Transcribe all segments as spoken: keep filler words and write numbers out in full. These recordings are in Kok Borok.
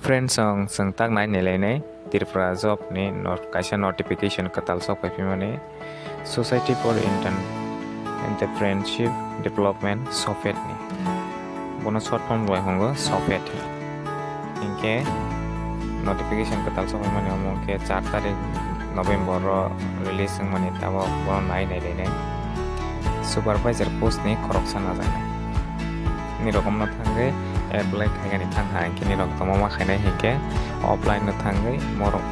Friends, ang chwng tak nai nailainai Tripura job ni not-, kaisa notification kwtal sok phaimani, Society for Inter-, Entrepreneurship Development, SOFED ni. Bono short form bai hongo SOFED. Hinkhe notification kwtal sok phaimani omo khe char tarik November o release wngmani, tabok bono nai nailainai. Supervisor post ni khoroksa najaknai. Nirok omo thangwi apply khaigani thangha, hinkhe nirok tongma ma khainai hinkhe offline no thangwi borok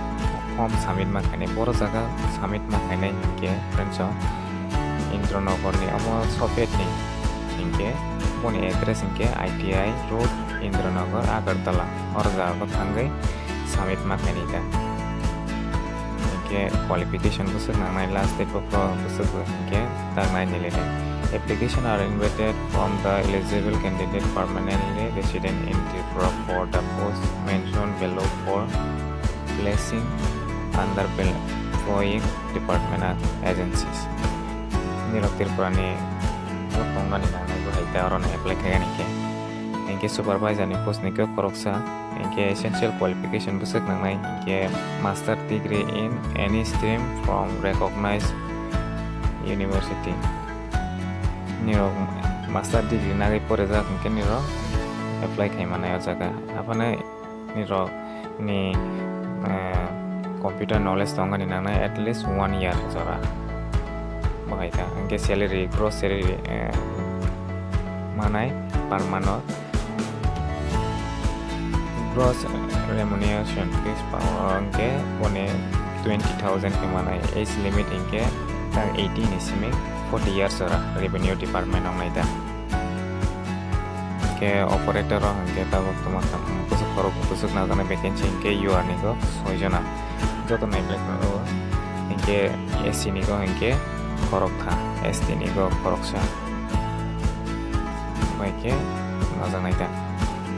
form submit ma khainai. Boro jaga submit ma khainai hinkhe, friends, o Indranagar ni omo SOFED ni hinkhe boni address hinkhe I T I Road, Indranagar, Agartala. Oro jaga o thangwi submit ma khainai ta. Hinkhe qualification bwswk nangnai, last date bo bwswk bo hinkhe tak nai nailainai. Application are invited from the eligible candidate permanently resident in Tripura for the post mentioned below for placing under employing department and agencies. Nirok Tripura ni bo tongnani nangnai bo hai ta oro no apply khaigani khe. Hinkhe supervisor ni post ni khe khoroksa. Hinkhe essential qualification bwswk nangnai hinkhe master degree in any stream from recognized university. Nirok master degree nagwi porijak hinkhe nirok apply khai manai o jaga. Aphano nirok ni, eh, computer knowledge tongani nangnai at least one year jora. Bo hai ta hinkhe salary, gross salary, eh, manai per month o gross remuneration khe hinkhe boni twenty thousand khe manai, age limit hinkhe tak eighteen ni simi forty years ora revenue department wngnai da. Hinkhe operator o hinkhe tabuk tongma kha, bwswk khorok bwswk najaknai vacancy hinkhe U R ni go soi jona joto nai belai kheno. Hinkhe S C ni go hinkhe khorok tha, S T ni go khoroksa. Bai khe najaknai ta.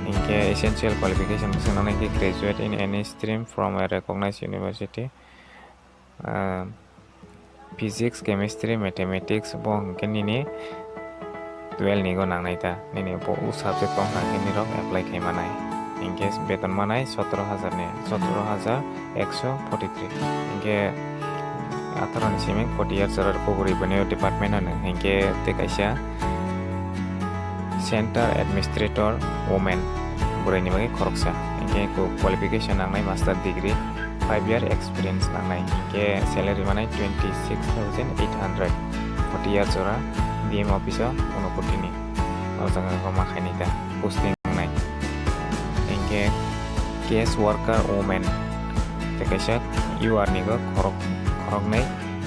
Hinkhe essential qualification bwswk nangnai khe graduate in any stream from a recognized university, ah, physics, chemistry, mathematics bo hinkhe nini twelve ni go nangnai ta. Nini bo o subject tong kha hinkhe nirok apply khai manai. Hinkhe beton manai sotoro hajar ni, sotoro hajar ekso forty three. Hinkhe atharo ni simi forty years ora kuburi bini department ano hinkhe tei kaisa center administrator women bwrwi ni bagwi khoroksa. Hinkhe qualification nangnai master degree, five year experience nangnai. Hinkhe salary manai twenty six thousand eight hundred, forty years ora D M office o Unakoti ni. O jaga o ma khainai ta posting wngnai. Hinkhe case worker women tei kaisa U R ni go khorok, khoroknwi,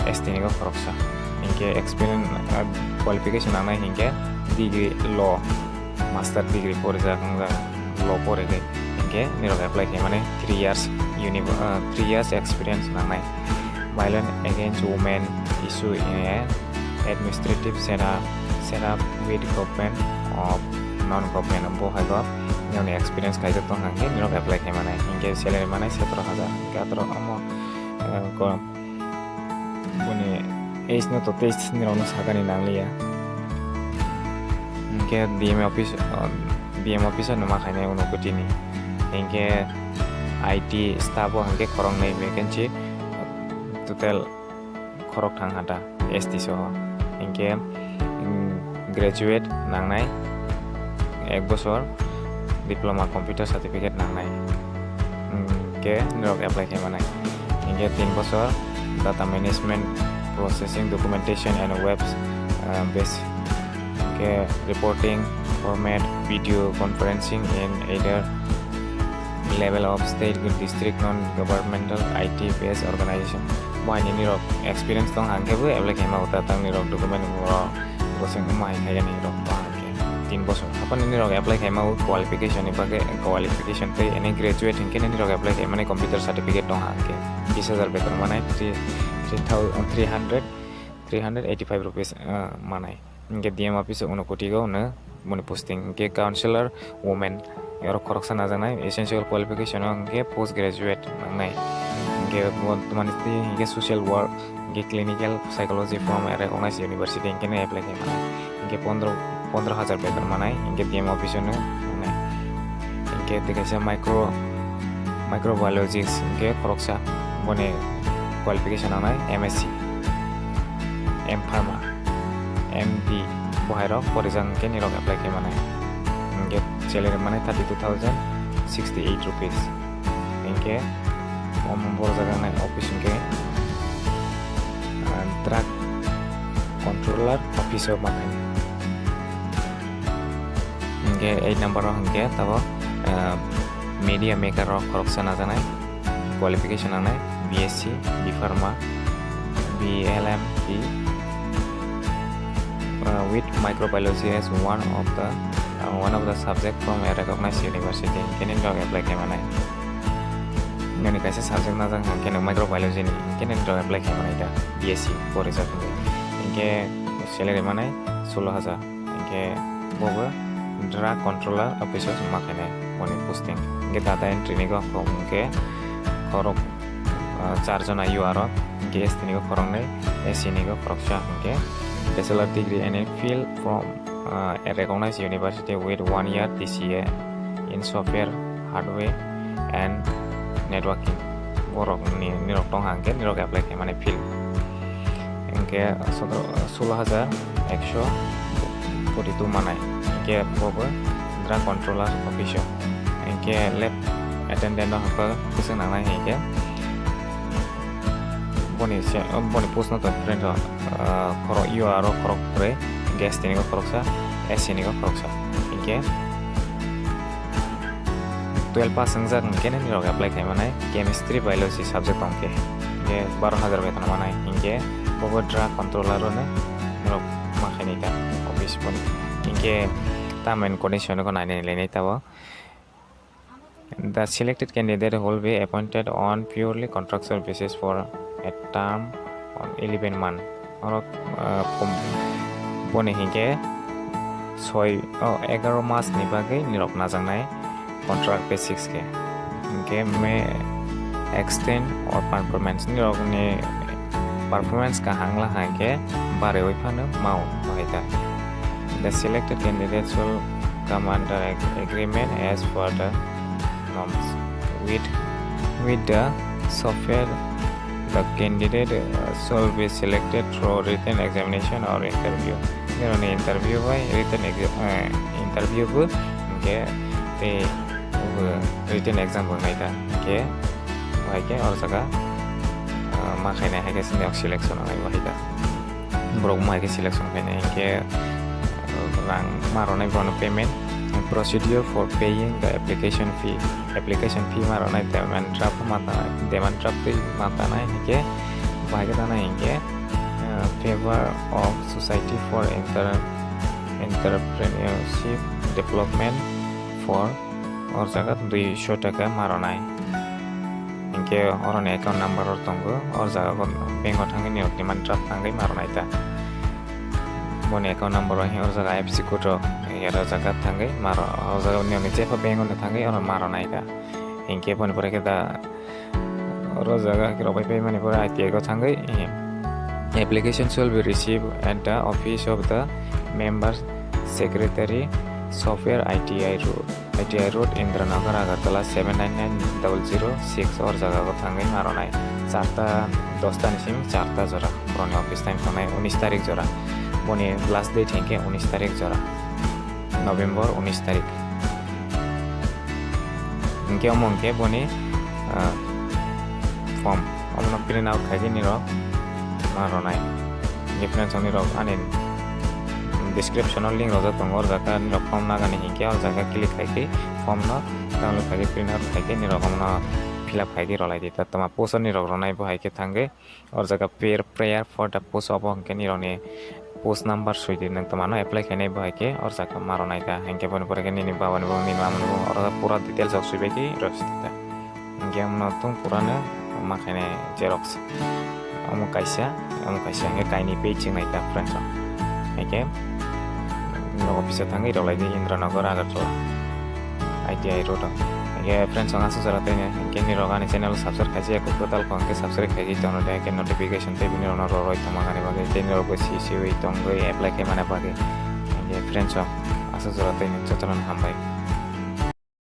S T ni go khoroksa. Hinkhe experience, ah, qualification nangnai hinkhe degree law, master degree porijak wngjak, law porigwi hinkhe nirok apply khaimani three years univ-, ah, three years experience nangnai. Violence against women issue in a administrative setup, setup with government of non-government, bo hai bo nini experience khaijak tong hang khe nirok apply khai manai. Hinkhe salary manai sotoro hajar. Hinkhe athoro omo, eh, ko-, boni age no to tei nirok no sakani nangliya. Hinkhe D M office, ah, D M office no ma khainai Unakoti ni. Hinkhe I T staff o hinkhe khoroknwi vacancy, total khorok thang hata S T soho. Hinkhe, mm, graduate nangnai ek bosor, diploma computer certificate nangnai. Hinkhe nirok apply khai manai. Hinkhe tin bosor data management, processing, documentation and web, uh, base. Hinkhe reporting format, video conferencing in either level of state, district, non-governmental, I T based organization. Bo hai nini rok experience tong hang khe bo apply khaima uta tang ni rok document bo rok bo se ma hai khaia ni rok tong hang khe tin bosor. Hapan nini rok apply khaima u qualification ni bagwi qualification tei any graduate hinkhe nini rok apply khaima ni computer certificate tong hang khe bis hajar beton manai three, three thousand, three hundred, three hundred eighty five rupees, ah, manai. Hinkhe D M office o Unakoti go no boni posting. Hinkhe counselor women, oro khoroksa najaknai, essential qualification o hinkhe post graduate nangnai. Hinkhe bo tomani twi hinkhe social work, hinkhe clinical psychology from a recognized university hinkhe no apply khai manai. Hinkhe pondro, pondro hajar beton manai, hinkhe D M office o no nangnai. Hinkhe tei kaisa micro, Microbiologist hwnkhe khoroksa, boni qualification nangnai M S C, M Pharma, M D, bo hai rok porijak hwnkhe nirok apply khe manai. Hwnkhe salary manai thirty two thousand sixty eight rupees. Hwnkhe omo borok jaga nai office hwnkhe, ah, drug controller office o mankha. Hwnkhe eight number o hwnkhe tabok, ah, media maker rok khoroksa najaknai, qualification nangnai B S C, B Pharma, B L M P, ah, with microbiology as one of the, ah, one of the subject from a recognized university, hwnkhe nini rok apply khe manai. Nini kaisa subject najak hwnkhe nini microbiology ni, hwnkhe nini rok apply khe manai da B S C porijak hwnkhe. Hwnkhe salary manai solo hajar. Hwnkhe bobo drug controller office o ma khainai boni posting. Hwnkhe data entry ni go hwnkhe khorok, ah, char jona U R o, hwnkhe S T ni go khoroknwi, S C ni go khoroksa, hwnkhe bachelor degree any field from, ah, a recognized university with one year T C A in software, hardware and networking. Borok ni, nirok tong hwnkhe nirok apply khaimani field. Hwnkhe sotro, solo hajar ekso forty two manai. Hwnkhe bobo drug controller office o. Hwnkhe lab attendant no hwnkhe bwswk nangnai hwnkhe boni se, boni post no to print o, ah, khorok U R o khorok kwrwi, S T ni go khoroksa, S C ni go khoroksa. Hwnkhe twelve pass wngjak hwnkhe nini rok apply khai manai, chemistry, biology subject tong khe. Hwnkhe baro hajar beton manai, hwnkhe bobo drug controller o no norok ma khainai ta office boni. Hwnkhe term and condition no nainai lainai tabok. The selected candidate will be appointed on purely contractual basis for a term of eleven month. Oro, ah, pom-, boni hwnkhe soi, oh, egaroh mas ni bagwi nirok najaknai contract basis khe. Hwnkhe may extend or performance, nirokni performance kaham wngla hai khe barwi phano mao bahai ta. The selected candidates will come under ag-, agreement as per the norms with, with the software. The candidate, uh, shall be selected through written examination or interview. Nirokni interview bai written exa-, eh, interview bo hwnkhe tei, uh, written exam bo wngnai ta. Hwnkhe bahai khe oro jaga, uh, ma khainai hai khe sini selection wngnai bahai ta. Borok ma hai khe selection khainai hwnkhe, uh, rang ma rwnai bono payment. Procedure for paying the application fee. Application fee ma rwnai, demand draft ma tanai, demand draft twi ma tanai hwnkhe bahai khe tanai hwnkhe, uh, favor of Society for Enter-, Entrepreneurship Development for, or jaga dui sho taka ma rwnai. Hwnkhe oroni account number or tongo, or jaga bo bank o thangwi nirok demand draft thangwi ma rwnai ta. Boni account number o hwnwi or jaga I F S C code rok, eh, oro jaga thangwi ma rw-, o jaga nirokni jepha bank o thangwi oro ma rwnai ta. Hwnkhe boni pore khe da oro jaga khe rw bai paimani pore I T I o thangwi, eh, application shall be received at the office of the member secretary, software I T I road. I T I Road, Indranagar, Agartala, seven nine nine double zero six, or jaga o thangwi ma rwnai. Charta, dosta ni simi charta jora. Boroni office time tongnai unis tarik jora. Boni last date hwnkhe unis tarik jora. November unis tarik. Hwnkhe omo hwnkhe boni, ah, form. Omono print out khai di nirok ma rwnai. Hwnkhe friends, nirok ani description o link rojak tongo, or jaga nirok form nagani hinkhe or jaga click khai di form no download khai di, print out khai di, nirok omono fill up khai di, rwlai di. Ta tama post o nirok rwnai bo hai khe thangwi or jaga prayer, prayer for the post, obo hinkhe nirokni post number swi di, nwng tama no apply khainai bo hai khe or jaga ma rwnai ta, hinkhe boni pore khe nini baba ni bung, nini mama ni bung, oro pura details rok swi bai di rw sidi ta. Hwnkhe omono tong purano ma khainai xerox. Omo kaisa, omo kaisa, hwnkhe kainwi page wngnai ta friends rok. Hwnkhe norok office o thangwi rwlai di Indranagar, Agartala, I T I road o. Hwnkhe friends rok aswk jora twi hwnkhe nirok ani channel subscribe khaisi ya, kwtal kho hwnkhe subscribe khaisi tongno de, hwnkhe notification tei bini rokno rw rwi tongma gani bagwi tei nirok bo si siwi tongwi apply khaimani bagwi. Hwnkhe friends rok aswk jora twi jotono hambai.